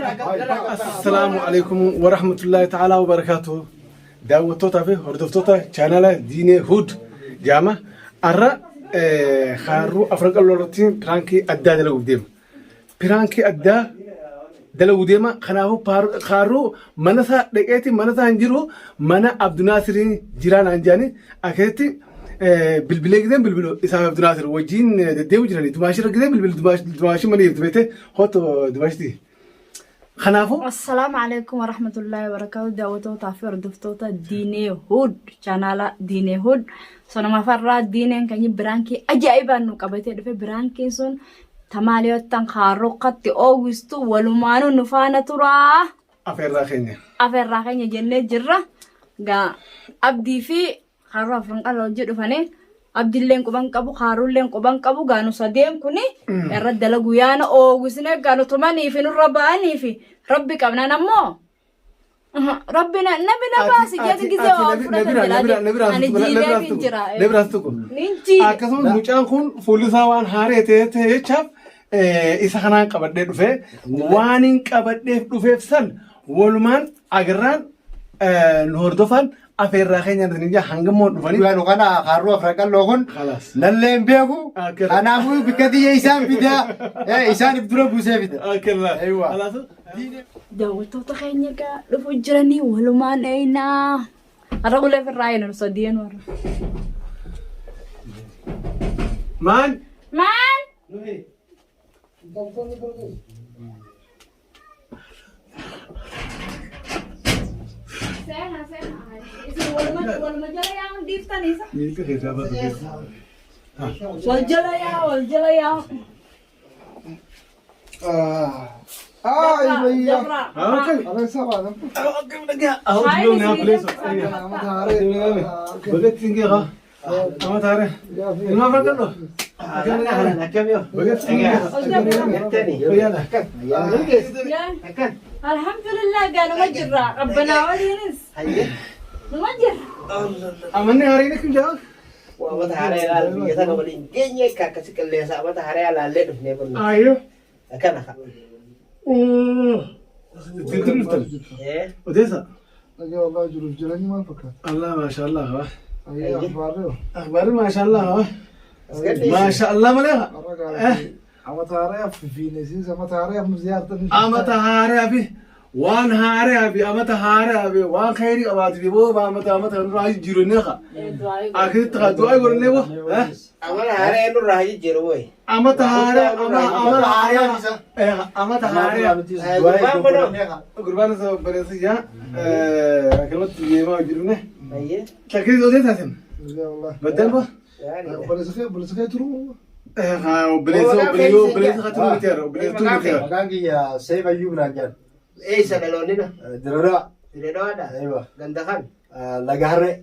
Assalaamu alaikum warahmatullahi ta'ala wabarakaatuh. Daawwattootaa fi hordoftoota chaanala Diinee Huud jaama har'a haaruu afran qalloo irratti piraankii addaa dalaguuf deema. Piraankii addaa dalaguu deema. Kanaafuu haaruu mana isaa dhaqeeti mana isaa hin jiru mana Abdunaasirii jiraa naan jedhani akkasitti bilbilee giseen bilbilu isaaf Abdunaasir wajjin deddeemu jirani. Dumaashirra giseen bilbilu dumaashii mana jirti beektee hoottu dumaashiti. Kanaafuu Assalaamu alaikum warahmatullahi wabarakatuh. Daawwattootaa fi hordoftoota Diinee Huud chaanaala Diinee Huud. Sonuma farraa Diineen kan biraankii ajaa'ibaan nu qabatee dhufe biraankiin sun tamaaliyoottan kaarrokkatti oowwistu walumaanuu nu faana turaa. Afeerraa keenya. Afeerraa keenya jennee jirra. Gaa Abdii fi Kaarruu afran qala hojii dhufanii Abdilleen quban qabu kaarruulleen quban qabu gaanu sadeen kuni irra dalagu yaana oowisne gaanu tumanii fi nurra ba'anii fi rabbi qabnaan ammoo rabbi na nabi na baasi jedhu gizee waa fudhatan jalaa jedhu ani jiilee fi jira Nabiraas tuqu. nin jiile Akkasumas mucaan kun fuulli isaa waan haaree ta'e ta'e jechaaf isa kanaan qabadhee dhufe waan hin qabadheef dhufeef san walumaan agarraan nu hordofaan afeerraa keenya isin ijaa hanga immoo dhufanii. Dhugaa nu kana kaarruu afran qalloo kun Khalaas. nallee hin beeku. Akkana. Kanaafuu bikka tiyya isaan fidaa isaan if dura buusee fida. Akkana. Aywa. Khalaas. Daawwattoota keenya egaa dhufu jiranii walumaan eeynaa. Har'a ulee ofirraa eeyna nu sadeen warra. Maan? Maan? Seena seena. Isin waluma waluma jala yaa'uun dhiiftanii isa. Miilka keessaa baatu keessa. Wal jala yaa wal jala yaa. Ay, bayya. Jabra. Okay. Alay saba nam. Bagatti hin geeqa. Nama taare. Ilma afran qal'oo. Alhamdulillah gaa numa jirra. Rabbanaa waliinis. Numa jirra. Amanni haariin akkum jaa? Amata haaraa ilaalu biyya sana waliin geenye akka akkasi qilleensa amata haaraa ilaallee dhufnee bunna. Ayyoo. Akkana ka. Ittiin dhuftan. Odeessa. Dhagaa wallahi jiruuf jireenyi maal fakkaata? Allah maashaallah. Ayyee akhbaarree. Akhbaarri maashaallah. As gadhiisi. Maashaallah malee. Har'a gaarii. Amata haaraa fiinesiis amata haaraa ziyaartan. Amata haaraa fi waan haaraa fi amata haaraa fi waan khayrii qabaatu fi boo amata amata nurraa jijjiiru inni haa. Akkasitti haa du'aa godhannee boo. Amala haaraa nurraa haa jijjiiru woy. Amata haaraa amata haaraa amata haaraa. Gurbaan kunoo. Gurbaan isa obboleessi jaa akkanumatti deemaa jirne. Ayyee. Takkiis odeessaasin. Dhagaa wallahi. Baddaan boo. Gaariidha. Obboleessa kee obboleessa kee turuu. Obboleessa obboleessa obboleessa katu miteera obboleessa tu miteera. Maqaan kiyya Seif Ayyuub naan jedhan. Eessa dhaloonni na? Diradawa. Diredawaadha. Aywa. Ganda kan. Laga Harree.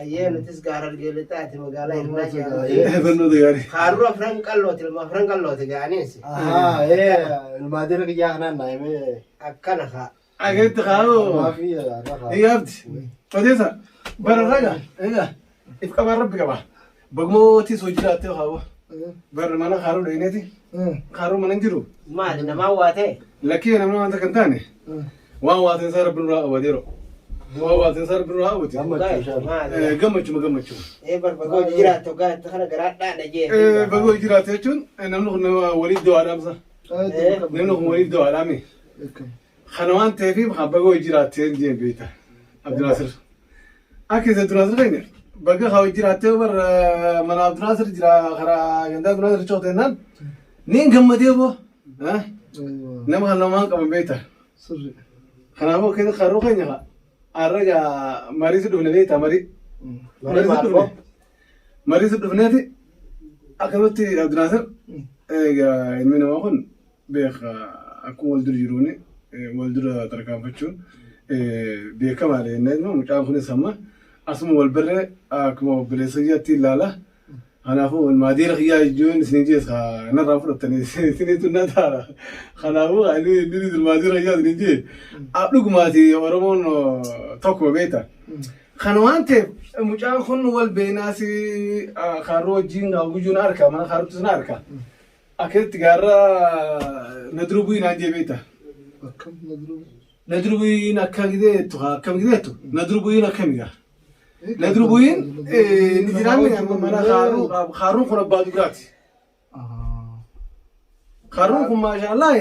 Ayyee nutis gaara argeeletaati magaalaa Hirnaa jedhamti. Barnoota gaarii. Kaarruu afran qallooti ilma afran qallooti ga'aniis. Ahaa ilmaadira kiyyaa kanaan naa himee. Akkana kaa. Ageetti kaa'u. Maafi irra kaa. Egaa abdi. Odeessa. Bara raga. Egaa. If qabaa rabbi qaba. Bagmootis hojii jiraattee kaa'u. Bara mana kaaruu dhayneeti. Kaaruu mana hin jiru. Maali namaa waa ta'e? Lakkii namni wanta kan taane. Waan waateen isaa rabbi nurraa qabateero. Waan waateen isaa rabbi nurraa qabate. Gammachuu inshallah. Maali? Gammachuma gammachuma. Ee bar bagoo hojii jiraattu hoggaa itti kana garaa dhaadha jee. Bagoo hojii jiraate jechuun namni kun nama waliif du'aadhaamsa. Namni kun waliif du'aadhaami. Kana waan ta'eef baga hojii jiraattee jeen beekta. Abdinaasir. Akka isa Abdinaasir keenya baga haa hojii jiraattee bar mana Abdinaasir jira karaa gandaa Abdinaasir cootee naan niin gammadee boo. Nama kan namaan qaban beekta. Sirri. Kanaafuu keessa karruu keenya haa har'a gaa marii si dhufne beekta marii. Marii maal boo? Marii si dhufneeti akkasumatti Abdinaasir egaa ilmi namaa kun beeka akkuma wal dura jiruuni wal dura tarkaanfachuun beekamaadha jennee mucaan kunis amma asuma wal barree akkuma obboleessa kiyyaatti ilaala. Kanaafuu ilmaa kiyyaa jechuun isin jees narraa fudhattanii isinitu na taara. Kanaafuu inni inni ilmaa kiyyaa isin jee dhugumaati Oromoon tokko beekta. Kana waan ta'eef mucaan kun wal beenaas kaarroo wajjin guyyuu na arka mana kaarrottis na arka. Akkasitti gaarra na dura bu'ii naan jee beekta. Akkam na dura. Na dura bu'iin akka gideettu akkam gideettu na dura bu'iin akkamigaa. Na dura bu'iin ni jiraanne mana kaarruu kaarruun kun abbaa dubaraati. Kaarruun kun maashaallah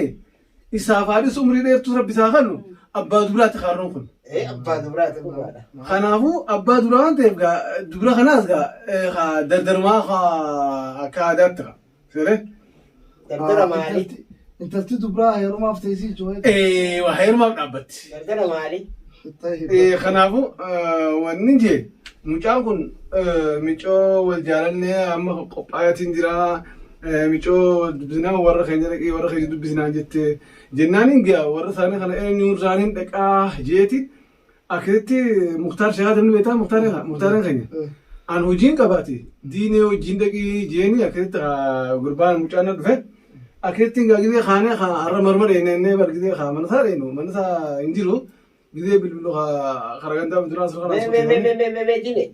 isaaf haadhis umrii dheertuu rabbi isaa kennu abbaa dubaraati kaarruun kun. Abbaa dubaraati dhugaadha. Kanaafuu abbaa duraa waan ta'eef gaa dubara kanaas gaa dardarumaa akka aadaatti gaa. Siree? Dardara maalii? Intalti dubraa heerumaaf teessii jechuudha. Waa heerumaaf dhaabbatti. Dardara maalii? Kanaafuu wanni jee mucaan kun micoo wal jaalannee amma qophaayatiin jira. Micoo dubbisnaa warra keenya dhaqee warra keenya dubbisnaa jettee jennaan hin gaa warra isaanii kana eenyuun isaanii dhaqaa jeeti. Akkasitti Muktaar Sheekaa namni beektaa Muktaar Muktaar keenya. An hojiin qabaati diinee hojiin dhaqii jeeni akkasitti gurbaan mucaan na dhufe. Akkasitti gaa gizee kaanee har'a marmar eenyee bar gizee kaa mana isaa dheenu mana isaa hin jiru. Gizee bilbilu karaa gandaa bidiraa asirra Mee mee mee mee mee mee mee diine.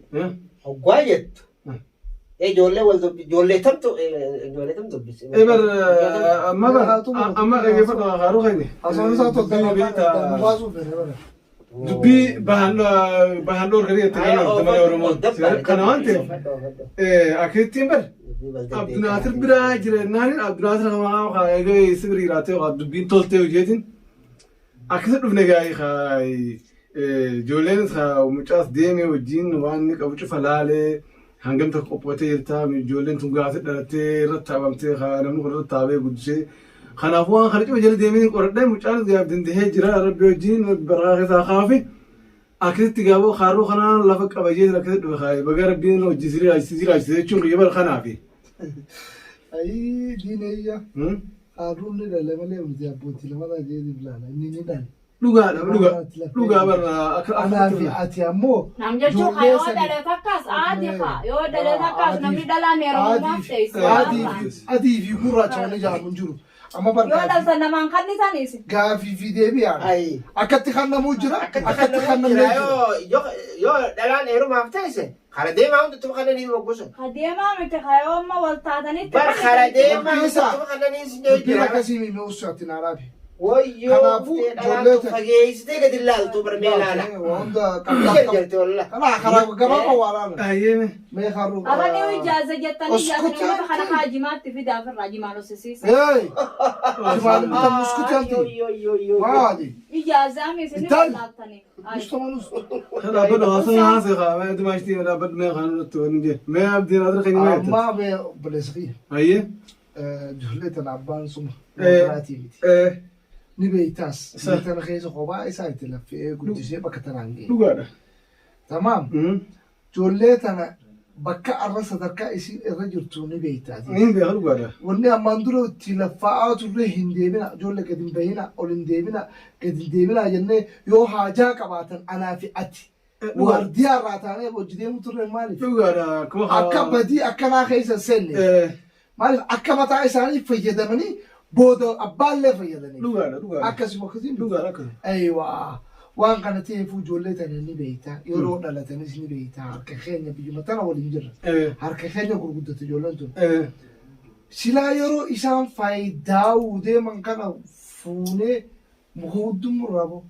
Hoggaa jettu. Ijoollee wal dubbi ijoollee tamtu ijoollee tam dubbisi. Eber amma bar amma dhaggeeffadhu haaruu keenya. Haasawwan isaa tokko baasuuf fedhe bara. Dubbii bahan bahan dhoorganii itti galan malee Oromoon. Kana waan ta'eef akkasittiin bar Abdunaatir biraa jireenyaan Abdunaatir hamaa eegee si bira jiraatee dubbiin toltee hojeetiin akkasi dhufne gaa'ii ijoolleen mucaas deemee wajjin waan inni qabu cufa laalee hangam tokko qophootee jirta ijoolleen tun gaafa dhalattee irratti taabamtee namni kun irratti taabee guddisee kanaafuu waan kana cufa jala deemee qoradhee mucaan gaaf dandahee jira rabbi wajjin baraa keessaa kaafi akkasitti gaaboo kaarruu kanaan lafa qabajee akkasitti dhufe kaayee baga rabbiin hojii si jiraachise jechuun kiyya bara kanaafi. Ayii diinayya. Haaruun ni dhale malee miti abbootii lamarraa jeetiif laala inni ni dhale. Dhugaadha dhugaa dhugaa barra akka Anaa fi ati ammoo Nam jechuun haa yoo dhale takkaas aadi haa yoo dhale takkaas namni dhalaan heerumaaf teessu. Adii fi gurraacha wani jaamu hin jiru. Amma Yoo bargaafii dhaltan namaan kan isaaniis. gaafii fi deebi'aan Ayi. akkatti kan namuu jira Akkatti akkatti kan namni jira jira. yoo yoo dhalaan heerumaaf teesse kara deemaa hundatti kana ni moggusa. Kadeemaa miti haa yoo amma wal taatanitti. Bar kara deemaa Keessa. hundatti kana ni si Dubbiin jira. akkasii mimee uffatti naa dhaabe. Wayyoo Kanaafuu dhalaan ijoollee ta'e. fageessitee gadi ilaaltu bar mee ilaala. Waa hunda Ni jarjarte wallah. Kanaa karaa gabaabaa waa laala. Ayyee. Mee haruu. Arrani ijaaza jettanii Oskutti ijaazanii uummata kana haa jimaatti fidaa ofirraa jimaan hosisiisa. Hey! Jimaan bitan muskuti anti. Maali? Ijaazaa miisini Ital. wallaaltanii. Mustamanus. Dhaabbadhu haasawaa haasee kaa mee dimaashtii dhaabbadhu mee kaan irratti wanni jee mee abdiin adira keenya mee jette. Ammaa mee obboleessa kiyya. Ayyee. Ijoollee tana abbaan suma. Biraatii miti. Ni beektaas. Biyya tana keessa kophaa isaa itti laffee guddisee bakka tanaan ga'e. Dhugaadha. Tamaam. Ijoollee tana bakka arra sadarkaa isiin irra jirtu ni beektaati. Niin beeka dhugaadha. Wanni ammaan dura itti laffaa'aa turre hin deebina, ijoollee gadi hin bahina, ol hin deebina, gadi hin deebinaa jennee yoo haajaa qabaatan anaa fi ati waardiyaa irraa taanee hojii deemuu turre maaliif? Dhugaadha. Akkuma Akka badii akkanaa keessa hin seenne. Maaliif akka mataa isaanii fayyadamanii booda abbaallee fayyadanii. Dhugaadha dhugaadha. Akkasuma akkasii. Dhugaadha akkasuma. Ayiwaa waan kana ta'eefuu ijoollee tana ni beekta yeroo dhalatanis ni beekta harka keenya biyyuma tana waliin jirra. Harka keenya gurguddate ijoolleen tun. Silaa yeroo isaan faayidaa'uu deeman kana fuunee muka hudduu murraa boo.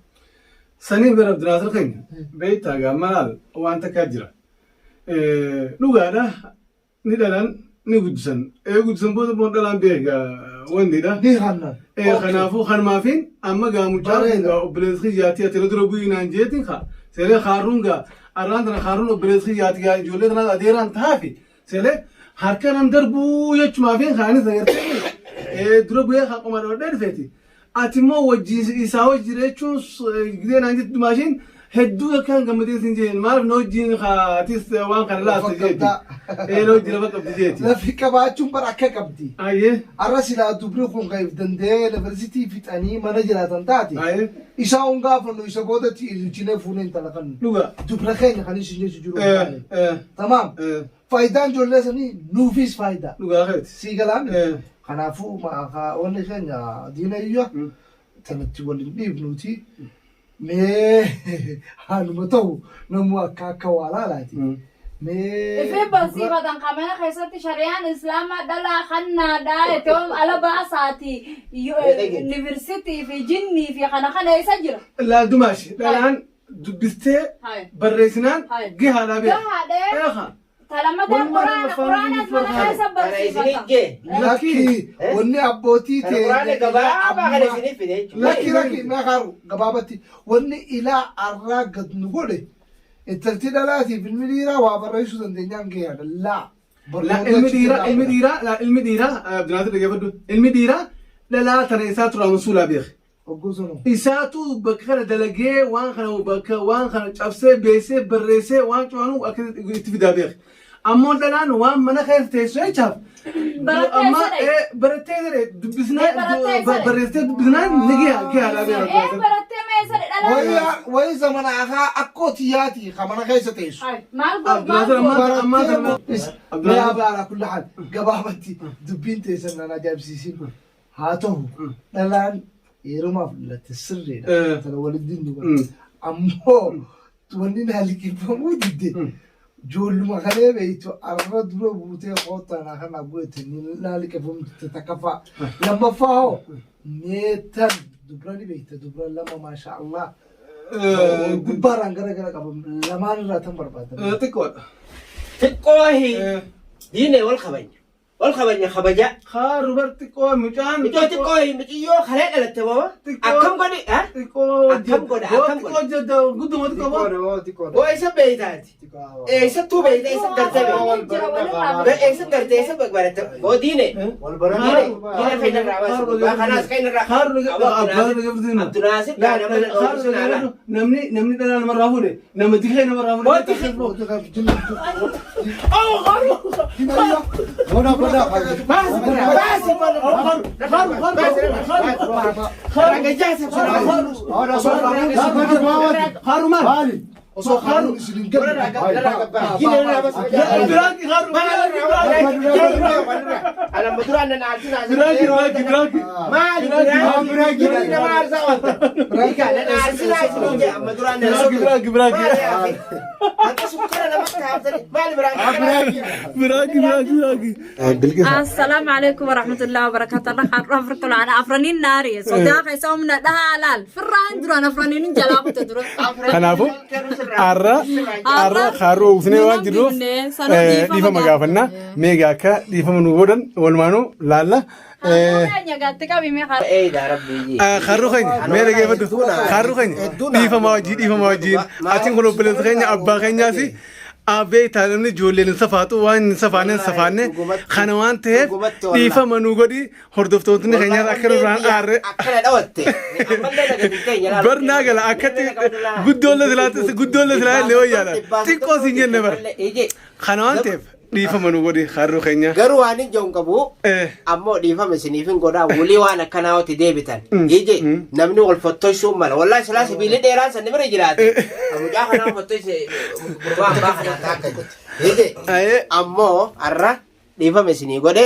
Sanii bira Abdinaasir keenya beektaa gaamma laal waan takkaa jira. Dhugaadha ni dhalan ni guddisan. Ee guddisan booda immoo dhalaan beeka wannidha. Ni hannan. Kanaafuu kanumaafiin amma gaa mucaan kun gaa obboleessi kiyyaatti ati dura bu'ii naan jeetiin kaa seelee kaarruun gaa arraan tana kaarruun obboleessi kiyyaatti gaa ijoollee tanaas adeeraan taafi seelee harka nan darbuu jechumaafiin kaanis agartee dura bu'ee haa qoma dhodhee dhufeeti. Ati immoo wajjin isaa wajji jechuun gidee naan jettu maashiin hedduu akka hin gammadin sin jeen maaliif na wajjin atis waan kana laaste jeeti. Ee na wajjin lafa qabdi jeeti. Lafi qabaachuun bara akka qabdi. Ayyee. Arra silaa dubri kun kan if danda'ee yuunivarsiitii fixanii mana jiraatan taate. Ayyee. Isaa hun gaafannu isa boodatti ililchinee fuunee intala kan. Dhuga. Dubra keenya kan isin jechu jiru. Eh eh. Tamaam. Eh. Faayidaan ijoollee sanii nuufis faayidaa. Dhugaa keeti. Sii galaan Eh. kanaafuu wanni keenya diina iyya tanatti waliin dhiibnuuti. Mee haaluma ta'u namuu akka akka waa laalaati. Mee Ifii barsiifatan kan mana keessatti shari'aan islaamaa dhalaa kannaadhaa jettee ala baasaati yuunivarsiitii fi jinnii fi kana kana eessa jira? Laal dumaashi dhalaan dubbistee Hai. barreessinaan Hai. gahaadhaa beeka. Gahaadhee. Eeha. Talamataa Walumaa quraana afaan quraanas mana Ingiliffaa keessa Kana isinii barsiifata. jee. Lakki wanni abbootii Kana quraana gabaabaa kana isinii fide jechuudha. Lakki lakki na kaaru gabaabatti wanni ilaa arraa gad nu godhe intalti dhalaatiif ilmi dhiiraa waa barreessuu dandeenyaan gahaadha. Laa. La ilmi dhiiraa ilmi dhiiraa la ilmi dhiiraa Abdinaasir dhaggeeffadhu ilmi dhiiraa dhalaa tana isaa turaan suulaa beeka. Hogguu sunuu. Isaatu bakka kana dalagee waan kana bakka waan kana cabsee beesee barreessee waan cufaanu akka itti fidaa beeka. Ammoo dhalaan waan mana keessa teessu jechaaf. Barattee Amma sadhe. barattee sadhe dubbisnaa Eh, barattee sadhe. barreessitee dubbisnaan ni gaha gahaadhaa Ee beeka. barattee mee sadhe dhalaa. Wayi zamana akaa akkoo tiyyaati ka mana keessa teessu. Maal godhu maal Abdinaasir godhu. ammaa ammaa Mee abaara kulli haal gabaabatti dubbiin teessan nan ajaa'ibsiisin. Haa ta'u dhalaan heerumaaf dhalatte sirriidha. Tana walitti hin dubbatu. Ammoo wanni na liqimfamuu didde ijoolluma kalee beektu arra dura buutee kootaan kana goote na liqimfamuu didde takkaffaa. Lammaffaa hoo meetan dubra ni beekta dubra lama maasha Allah. Gubbaarraan gara gara qaban lamaan irraa tan barbaadan. Xiqqoodha. Xiqqoo diinee wal kabajna. Wal kabajna kabajaa. Haa bar xiqqoo mucaan. Mucoo xiqqoo muciyyoo kalee dhalatte baba. Xiqqoo. Akkam godhi ha? Xiqqoo Akkam godha, akkam godha. Xiqqoo gudduma xiqqoo boo. Xiqqoodha. Boo eessa beeytaati? Eessattuu beeyta eessa gartee beeyta? Eessa gartee eessa baratte? Boo diine. Wal Diine diine kan irraa baasu. Kanaas kan irraa. Abdunaasir gaa nama Namni namni dhalaa namarraa fuudhe nama dikee namarraa fuudhe. Bona bona. Baasi baasi. Haru maal? Maali? Osoo haaruun isin hin galle. Biraaki haru. Biraaki biraaki biraaki. Biraaki biraaki biraaki biraaki biraaki. Assalaamu alaikum warahmatullahi wabarakatuh. Allah har'a Afrika laana afraniin naari. Sodaa keessa humna dhahaa laal. Firraan duraan afraniin jalaa kute dura. Kanaafuu har'a har'a har'a uwwisnee waan jirruuf dhiifama gaafannaa. Meegaa akka dhiifama nu godhan walumaanuu laalla. Nyaagaatti qabime har'a. Har'u keenya mee dhaggeeffadhu. Har'u keenya dhiifama wajjin dhiifama wajjin. Atiin kun obboleessa keenya abbaa keenyaas abbee itaa namni ijoolleen hin safaatu waan hin safaanne hin safaanne kana waan ta'eef dhiifama nu godhi hordoftootni keenyaas akka nurraan aarre. Akkana dhawatte. Ammallee dhagatiin teenya. Barnaa gala akkatti guddoollee silaatti guddoollee silaa illee wayyaadha. Xiqqoo siin jenne bara. Kana waan ta'eef dhiifama nu godhi har'u keenya. Garuu waan hin jiru qabu. Ammoo dhiifama isiniif hin godhaa wulii waan akkanaa hoti deebitan. Ije namni wal fottoysuu mala. Wallahi silaa sibiilli dheeraan san bira jiraate. Mucaa kanaa fottoyse gurbaa abbaa kanaa taakka. Ije ammoo har'a dhiifama isinii godhe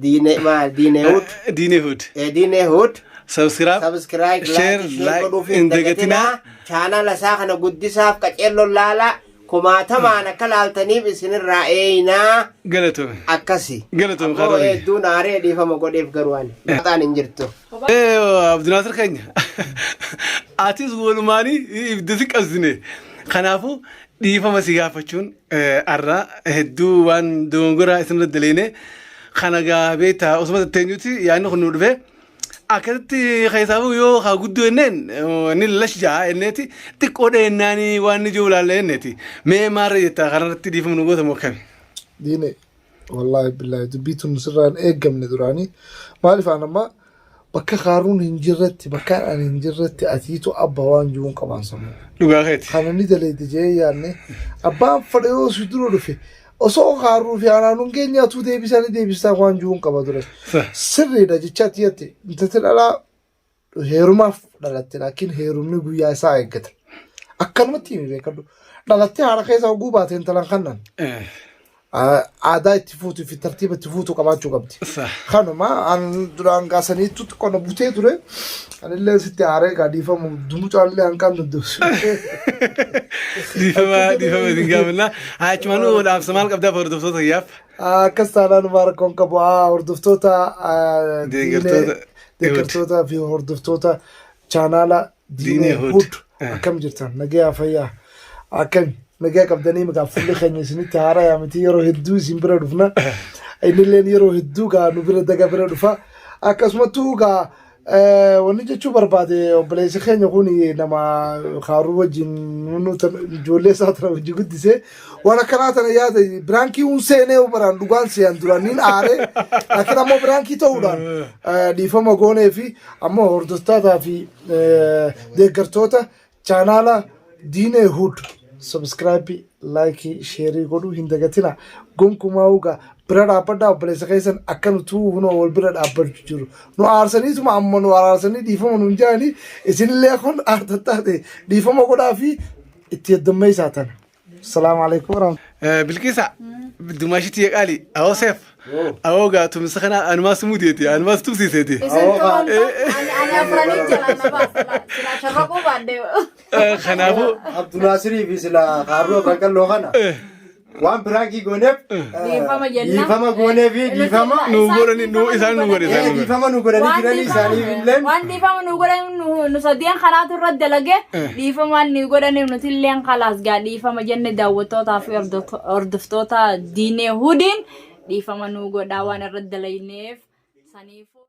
diine maal diine hud Diinee hud. diine hud. Subscribe. Subscribe, Share, like, share like, godhuuf hin hin dagatinaa. dagatinaa. Chaanala isaa kana guddisaaf qaceelloon laalaa kumaatamaan akka laaltaniif isinirraa eeyinaa Galatoomi. akkasi. Galatoomi, Ammoo karoora. hedduun aaree dhiifama godheef garuu ani. Mataan hin jirtu. Abdinaasir keenya. Atis walumaanii ibidda si qabsine. Kanaafuu dhiifama si gaafachuun har'a hedduu waan dogongoraa isinirra daleene kana gaa beektaa osuma tatteenyuti yaadni kun nu dhufe. Akkasitti keessaafuu yoo haa guddoo jenneen ni lash ja'a jenneeti xiqqoo dheennaanii waan ni jiru laalla jenneeti. Mee maarra jettaa kanarratti dhiifama nu gootamu akkami? Diine wallaahi billaahi dubbii tun sirraan eeggamne duraanii maaliif aan amma bakka kaaruun hin jirretti bakka ani hin jirretti atiitu abba waan jiruun qabaan sammuu. Dhugaa keeti. Kana ni daleedde jee yaadne abbaan fedhe yoo si dura dhufe osoo kaaruu fi anaanuun keenyaatu deebisanii deebistaa waan jiruun qaba ture. Sirriidha jechaa tiyyatti intalti dhalaa heerumaaf dhalatte laakiin heerumni guyyaa isaa eeggata. Akkanumatti himi beekadhu. Dhalattee haadha keessa oguu baate intalan kannan. Aadaa itti fuutuu fi tartiiba itti fuutu qabaachuu qabdi. Kanuma an duraan gaasaniitu xiqqoo na butee ture. Anillee sitti aaree gaa dhiifamu dumucaallee hanqaan daddabarsu. Dhiifama dhiifama isin gaafannaa. Achumaanuu dhaamsa maal qabdaa hordoftoota kiyyaaf? Akkas taanaan rakkoon qabu. Hordoftoota Deeggartoota deeggartoota fi hordoftoota chaanaala Diinee Diinee Hood. Hood akkam jirtan? Nagayaa, fayyaa, akkam nagaa qabdanii? Maqaa fuulli keenya isinitti haaraa yaamiti. Yeroo hedduu isin bira dhufna, innilleen yeroo hedduu gaa nu bira daga bira dhufa. Akkasumattuu gaa wanni jechuu barbaade, obboleessi keenya kun nama kaaruu wajjin nu ijoollee isaa tana wajjin guddise. Waan akkanaa tana yaada prankii hun seenee baraan dhugaan seeyan duraan niin aaree, laakiin ammoo prankii ta'uudhaan dhiifama goonee fi ammoo hordoftootaa fi deeggartoota chaanaala Diinee Hood subscribe, like, share godhuu hin dagatina. Gonkumaa ugaa bira dhaabbadhaa obboleessa keessan. Akka nutuu hunoo wal bira dhaabbachuu jiru nu aarsaniituma amma nu araarsanii dhiifama nuun jedhanii, isinillee kun aartan taate dhiifama godhaa fi itti heddummeessaa tana. Salaamu alaikum warahmatullahi. Bilqiisa dumaashitti qaali awoo seef awoo gaa tumsa kana anumaas mudeeti, anumaas tumsiiseeti. Isin to'anta ani afranii jala na baasa silaa sharraquu baadde. Kanaafuu Abdunaasirii fi sila kaarroo afran qalloo kana waan prankii gooneef Dhiifama jenna. Dhiifama goonee fi dhiifama nu godhani, nu isaan nu godhe isaan nu godhe. Dhiifama nu godhanii jiranii isaaniif illee. Waan dhiifama nu godhan nu sadeen kanaatu irra dalage. Dhiifama waan nu godhaniif nuti illeen kalaas gaa dhiifama jenne. Daawwattootaa fi hordoftoota Diinee Hudiin dhiifama nu godhaa waan irra dalayneef saniifuu.